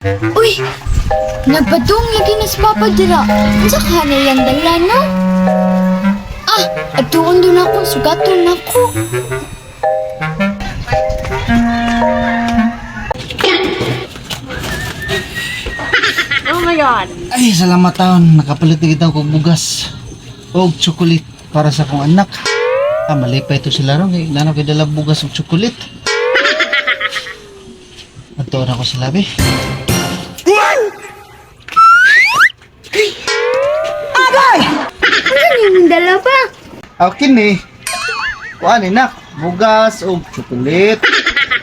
Uy! Nagpadung lagi na si Papa dira. Unsa ka na iyang dala, no? Ah! Atuon doon ako. Sugaton ako. Ay, salamat taon. Nakapalit na kita og bugas. Og chocolate para sa akong anak. Ah, mali pa ito sila ron. Kay nano kay dala bugas og chocolate. Ato na ko sila, be. Unsa ni imong dala pa? Okay ni. Kuan ni nak, bugas og chocolate.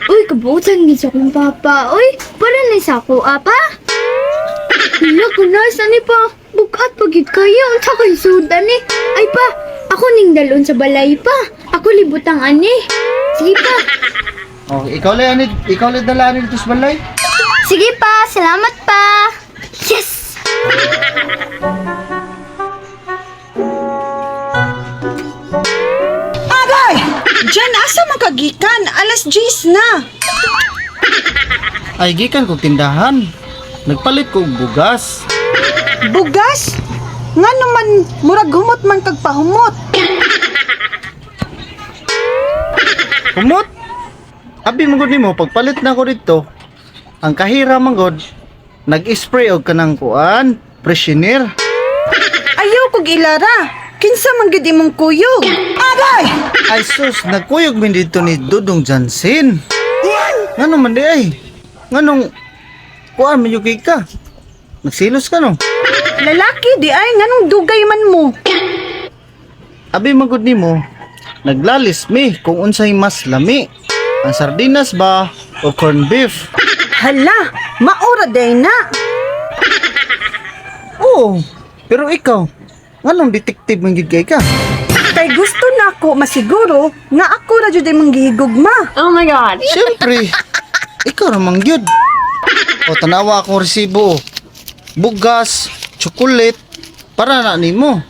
Uy, kabutan gid sa akong papa. Uy, para na sa ako, apa? Hala, kunas, ani pa? Bukat pagid kayo. Unsa kay sudan ni? Ay pa, ako ning dalon sa balay pa. Ako libutang ani. Sige pa. Oh, ikaw lang ani, ikaw lang dala ani dito sa balay. Sige pa, salamat pa. Yes! Agay! Diyan, asa man kagikan? Alas 10 na. Ay, gikan kog tindahan. Nagpalit ko og bugas. Bugas? Nga naman, murag humot man kag pahumot. Humot. Abi man gud nimo pagpalit na ko dito. Ang kahira man gud, nag-spray og kanang kuan, freshener. Ayaw kog ilara. Kinsa man gid imong kuyog? Agay! Ay sus, nagkuyog min dito ni Dudong Johnson. Ngano man di ay? Nganong kuan man yung kay ka? Nagsilos ka no? Lalaki di ay, nganong dugay man mo? Abi man gud nimo, naglalis mi kung unsay mas lami. Ang sardinas ba o corned beef? Hala, maura day na. Oo, pero ikaw, nganong detective man gid kay ka? Kay gusto na ako masiguro nga ako ra jud imong gihigugma. Siyempre, ikaw ramang gyud. O tanawa akong resibo. Oh. Bugas, chocolate, para na nimo.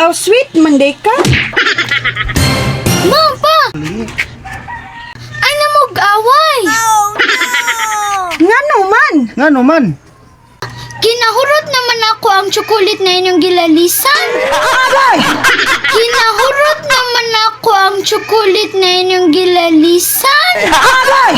Aw sweet man day ka. Ma'am pa! Ano mo away? Ngano man? Ngano man? Kinahurot naman ako ang chocolate na inyong gilalisan. Agay! Kinahurot naman ako ang chocolate na inyong gilalisan. Agay!